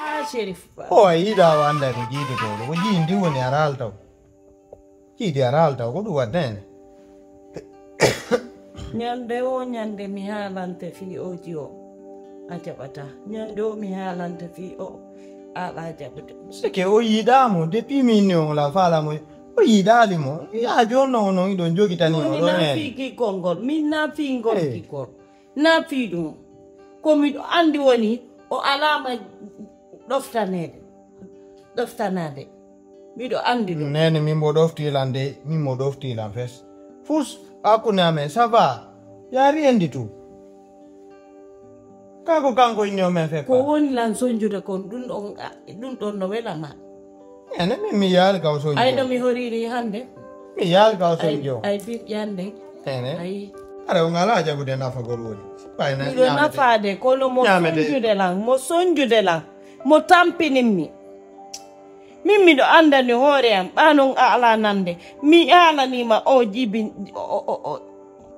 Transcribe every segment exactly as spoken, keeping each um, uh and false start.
Ah, Sherif Ba. O a yiɗa o annda ko jiidotooɗo. Ko jiidi woni a raaltaw. Jiidi a raaltaw, ko ɗum waɗde heen. Ñande o ñande mi haalante fii o jiyo a jaɓata. Ñande o mi haalante fii o ala jaɓude. Sike o yiɗaamo, depuis min ni on la faala mo. O yiɗaali mo. Ya jooni noon, noon iɗon jogitani mo Woni ɗo na heen. Fii kikkol ngol. Min na fii ngol Eh. kikkol. Na fii ɗum. Ko miɗo anndi woni o alaama ɗoftaneede. Ɗoftanaade. Miɗo anndi ɗum. Neene, min mo ɗofti lan de, min mo ɗofti lan fes. Fus, hakkunde amen, ça va? Y a rien du tout. Kaa ko kanko inni o men fekka. Ko woni lan sonjude kon, ɗum ɗon, ɗum ɗon no wela ma. Neene, min mi yaali kaw sonjo. Ay, no mi horiri hannde. Mi yaali kaw Ay, sonjo. Ay, bi-, yande. Neene. Ay. Ara, o ngalaa jaɓude nafagol woni. Ɓay na Miɗo ñaamete. Nafaade, kono mo Ñaamete. Sonjude lan, mo sonjude lan, mo tampinimmi. Min miɗo anndani hoore am, ɓaa non a alaa nande. Mi aalaniima o jibi, o, o, o, o,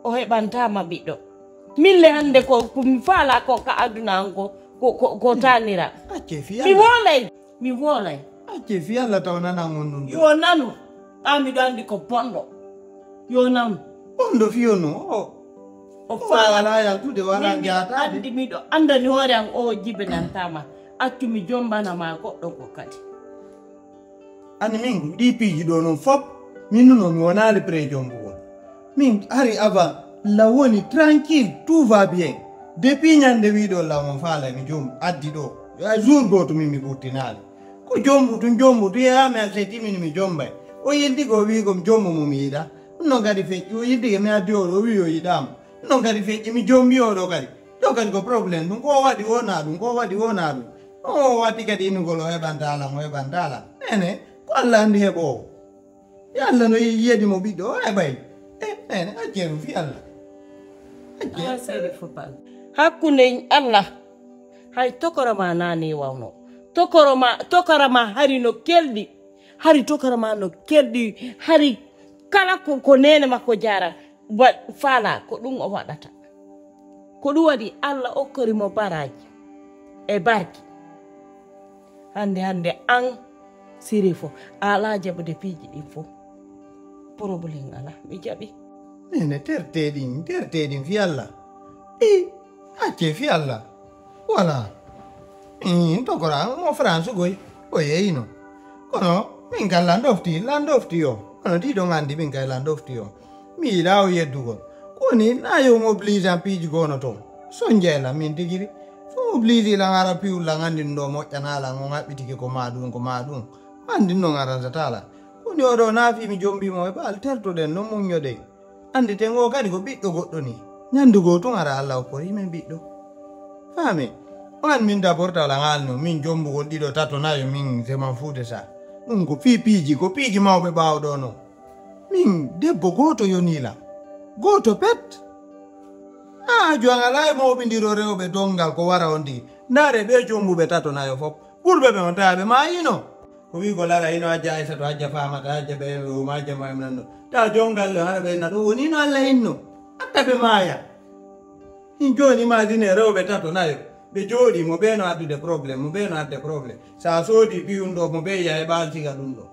o heɓantaama ɓiɗɗo. Min le hannde ko, ko mi faalaa kon ka aduna an ko, ko, ko, ko taanira. Acce fii Mi Alla. Woolay, mi woolay. Acce fii Alla taw nanan on ɗum ɗo. Yo nanu, ɓaa miɗo anndi ko bonɗo. Yo nanu. Bonɗo fiyo no, o, O o faalaa. Walaa yaltude, walaa Min miɗo jaataade. Anndi, miɗo anndani hoore am o jibinantaama. Accu mi jombana ma goɗɗo ko kadi. Ani min, ɗi piiji ɗo non fop, min nuno mi wonaali pré jombugol. Min hari avant, la woni tranquille, tout va bien. Depuis ñande wiɗo la mo faala mi jom, addi ɗo. Ay jour gooto min mi ɓurtinaali. Ko jombu tun, jombu tun, yehaa mi accetti min mi jombay. O yilti ko wi ko mi jombu mo mi yiɗa. Ɗum non kadi feƴƴi, o yilti ke mi addi oɗo, o wi o yiɗaama. Ɗum non kadi feƴƴi, mi jombi oɗo kadi. Ɗo kadi ko problème ɗum, ko waɗi wona ɗum, ko waɗi wona ɗum. O watti kadi innugol o heɓanta lan, o heɓanta lan. Nene, ko Allah anndi heɓoowo. Yo Allah no yedi mo ɓiɗɗo, o heɓay. E, nene, accee ɗum fii Allah. Accee. Ah, seri fo bal. Hakkunde Allah, hay tokora ma nani wawno. Tokoro ma, tokora ma hari no kelɗi. Hari tokora ma no kelɗi. Hari kala ko, ko nene makko jara, wa-, faala ko ɗum o waɗata. Ko ɗum waɗi Allah okkori mo baraaji e barki. Hannde, hannde an, Sirifo, a alaa jaɓude piiji ɗin fof. Problème alaa, mi jaɓi. Nene, tertee ɗin, tertee ɗin fii Allah. I, accee fii Allah. Voilà. Min tokora mo France goy, o yeyino. Kono min kan lan ɗofti, lan ɗofti o. Kono ɗi ɗon anndi min kay lan ɗofti o. Mi yiɗaa o yeddugol. Ko woni na yo mo oblige an piiji goono toon. So njeyla min tigiri. So oblige lan ara piwul lan anndi ɗum ɗo moƴƴanaa lan, on haɓɓitike ko maa ɗum, ko maa ɗum. Anndi non aransata lan. Ko woni oɗo na fii mi jombii mo e baal tertoɗen, no muññoɗen. Anndi ten o kadi ko ɓiɗɗo goɗɗo ni. Ñanndu goo tun ara Allah okkori men ɓiɗɗo. Faami? O an min d'abord taw lan haalno, min jombugol ɗiɗo, tato, nayo, min seman fuude sa. Ɗum ko fii piiji, ko piiji mawɓe ɓaawo ɗo no. Min debbo gooto yonii lan. Gooto pet. Haa jowan alaa e mawɓindiro rewɓe donngal ko wara on tigi. Ndaare ɓe jombuɓe tato nayo fof. Ɓurɓe ɓe on tawa ɓe maayino. Ko wi'ugol ara hino hajja Aysatu, hajja Faamata, hajja ɓe o ma hajja Maymunanno. Tawa joom galle o hara ɓe na ɗum woni no Allah inno. Atta ɓe maaya. Min jooni imagine rewɓe tato nayo. Ɓe jooɗii mo ɓe no addude problème, mo ɓe no adde problème. Sa soodi piyum ɗo mo ɓe yaha e ɓaal siga ɗum ɗo.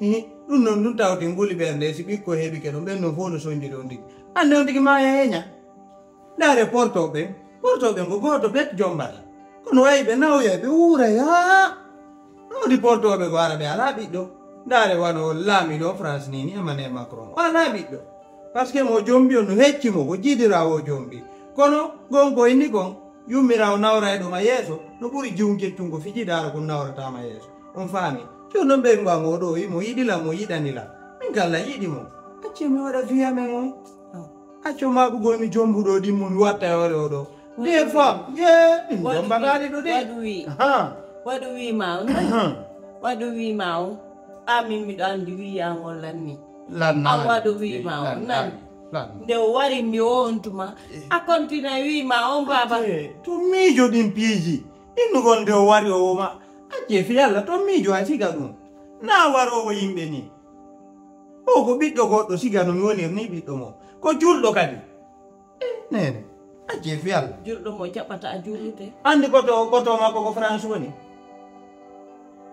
Hi, ɗum noon ɗum tawti nguli ɓernde si ɓikkoy heɓike ɗum ɓen noon fof no sonjude on tigi. Hannde on tigi maaya heña. Ndaare portooɓe, portooɓe ko gooto bet jombata. Kono wayi ɓe nawya, ɓe wuura yaa. No wodi portooɓe ko ara ɓe alaa ɓiɗɗo. Ndaare wano laamiiɗo France ni, ni Emmanuel Macron. O alaa ɓiɗɗo. Parce que mo jombi on no hecci mo, ko jiidira o jombi. Kono gon ko inni kon, yummiraawo nawrayɗo ma yeeso, no ɓuri jiwun keccun ko fiji daara kun nawrata ma yeeso. On faami? Jooni non ɓe ngwa mo ɗo, mo yiɗi lan, mo yiɗani lan. Min kala yiɗi mo. Acce mi waɗa vie amen on. Acco maɓɓugol mi jombuɗo ɗin mo mi watta e hoore oɗo. Des femmes, ye, min jombataɗi ɗo de. Waɗu wi. Ha. Waɗu wi ma on. Ha. Waɗu wi ma on. Amin miɗo andi wi ya ngol lanni. Lanna. An waɗu wi ma on. Lanna. Nani? Lanna. Nde o wari mi o on tuma. A continue wi ma on baba. Eh, to miijo ɗin piiji. Innugol nde o wari o woma. Acce fi Yalla to miijo a siga ɗum. Na warowo yimɓe ni. O ko ɓiɗɗo goɗɗo, siga no mi wonir ni ɓiɗɗo mo. Ko julɗo kadi. Eh, nene, accee fi Yalla. Julɗo mo jaɓata a jullude. Anndi goto, goto makko ko France woni?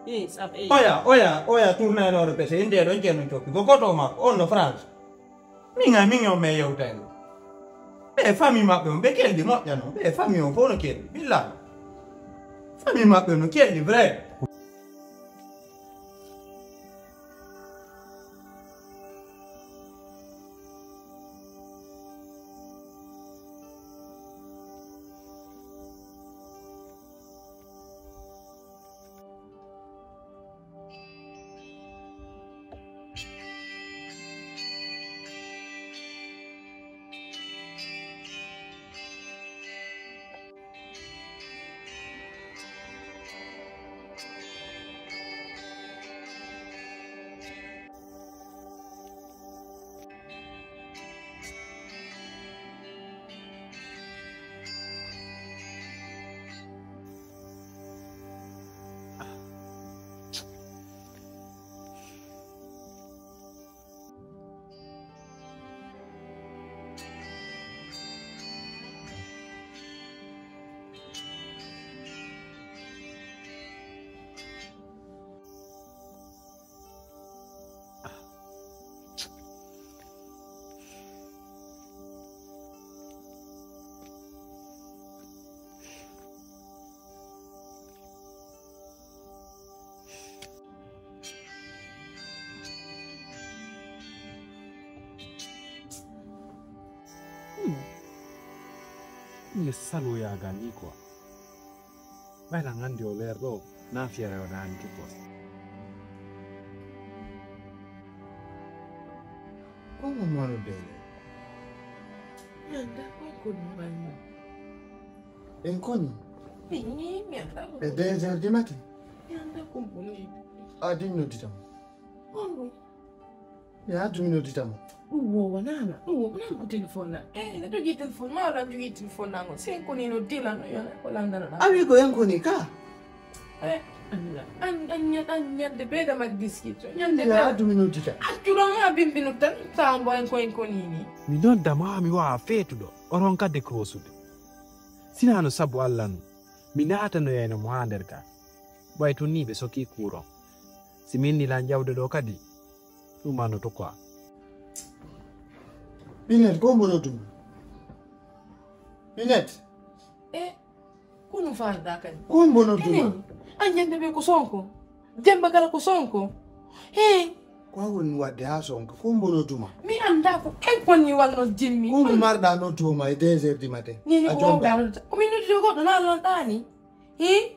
Oya, oya, oya, tournenooɗo pese, innde ɗon ceerno coppi. Ko goto makko, on no France. Min a min on men yewtayno. Ɓe famille maɓɓe on, ɓe kelɗi moƴƴa non. Ɓe famille on fof no kelɗi, billah. Famille maɓɓe no kelɗi, vrai. Ɓinngel saloyaagal ni quoi. Ɓayla nganndi o leer ɗo, na fiyere o naani ki quoi. Ko mo mono dele? Mi annda ko en koni mo ɓayno. En koni? Mi, mi annda ko. E deux heures du matin? Mi annda ko mo woni. A din noddita mo. On ɗum. Mi addu mi noddita mo. Ɗum wowanaama. Ɗum wowanaama ko téléphone na. Eh, ene jogii téléphone. Ma wala jogii téléphone na ngo. Si en koni no dila no yona ko landana na. A wi ko en koni ka? Eh, Allah. An, an, an, an ñande beeda mak biskit. Ñande mi beeda. Addu mi noddita. Accu ɗon ha bimbi no tan. Tawa mbo en ko en koni ni. Mi nodda ma mi wawa feetuɗo. O ronka décrochude. Sinaa no sabu Allah no. Mi naatanoyayno mo haa nder ka. Ɓay tun ni ɓe soki kuuron. Si min ni lan jawde ɗo kadi, ɗum ano to quoi. Binet, ko mbono dum? Binet. E, ko no faalda kadi? Ko mbono dum? An ñande ɓe ko sonko. Demba kala ko sonko. He. Ko a woni wadde haa sonka? Ko mbono duma? Mi annda ko en koni walno jimmi. Ko ngu marɗa noddude ma e deux heures du matin? Ni, ni a ko jonta. Wonga nodda. Ko min noddi ɗo goɗɗo na lanɗa ni. Hi?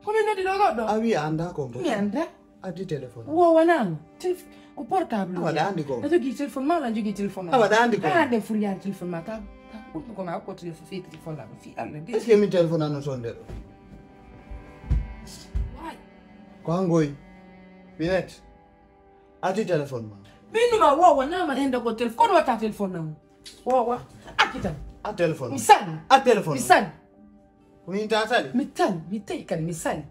Ko min noddi ɗo goɗɗo? A wi a annda ko mbo? Mi annda. Addi téléphone. Wo wonano. Telef-, ko portable. Awa ɗa anndi ko? A jogii téléphone ma, wala a jogii téléphone ma? Awa ɗa anndi ko? A ande furyaani téléphone ma ka. Ka ko ma ko téléphone fi téléphone la fi Allah. Est-ce que min téléphone anno sonde ɗo? Why? Ko hangoy. Binet. Ati téléphone ma. Min numa wowa nama henda ko téléphone. Kono wata téléphone nam. Wowa. Akitan. A téléphone. Mi sali. A téléphone. Mi sali. Ko min ta sali? Mi tan, mi tawi kan mi sali.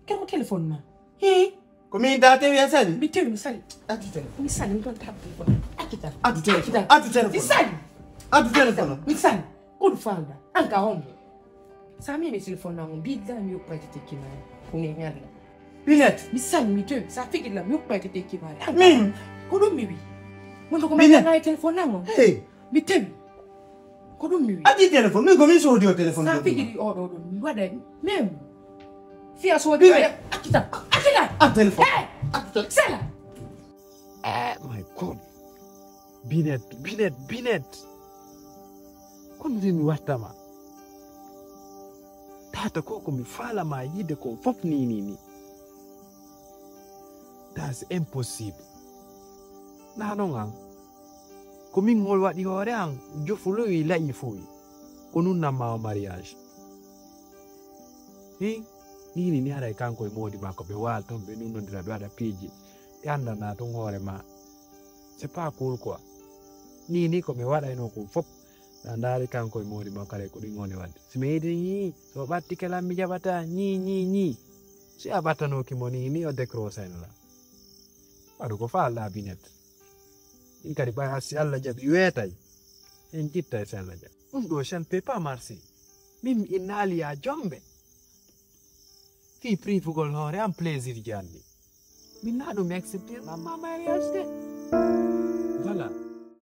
Kemo téléphone ma. Hi. Ko min ta tawi a sali? Mi tawi mi sali. Ati téléphone. Mi sali mi ton tab téléphone. Akitan. Atu téléphone. Akitan. Atu téléphone. Mi sali. Atu téléphone. Mi sali. Kono falda. Anka hombo. Sa mi mi téléphone na mo bidda mi yoppa ti tekki ma. Ko ne mi Allah. Binet. Mi sali mi to. Sa figi la mi yoppa ti tekki ma. Min. Ko ɗum mi wi. Mun ko ma Binet. Na téléphone na mo. Hey. Mi tawi. Ko ɗum mi wi. Adi téléphone. Min ko min sodi o téléphone. Sa figi o ɗo ɗum. Mi waɗa même. Fiya sodi. Binet. Akita. Akita. A téléphone. Hey. Akita. Sala. Eh, my God. Binet, Binet, Binet. Kono nde mi wattama. Tata ko ko mi faalama yiide ko fof ni, ni, ni. That's impossible. Na non an. Ko min ngol waɗi hoore an, jofolowi laƴi fowi. Ko nun namma o mariage. Hi, ni, ni, ni haray kanko e moodi makko ɓe waal ton, ɓe nunnondira, ɓe waɗa piiji. Ɓe anndana tun hoore ma. C'est pas cool quoi. Ni, ni ko mi waɗayno kon fof. Na ndaari kanko e moodi makko kala ko ɗin woni waɗde. Si mi yiɗi ñii, so ɓattike lan mi jaɓata ñii, ñii, ñii. Si a ɓattanooki mo ni, ni o décrochayno lan. Waɗu ko faalɗaa Binet. Ɗin kadi ɓay si Allah jaɓi weetay. En jittay si Allah jaɓi. Ɗum ɗo ça ne peut pas marcher. Min mi innaali ya jombe. Fii priifugol hoore am plaisir jannde. Min na ɗum accepter mamma mariage de. Voilà.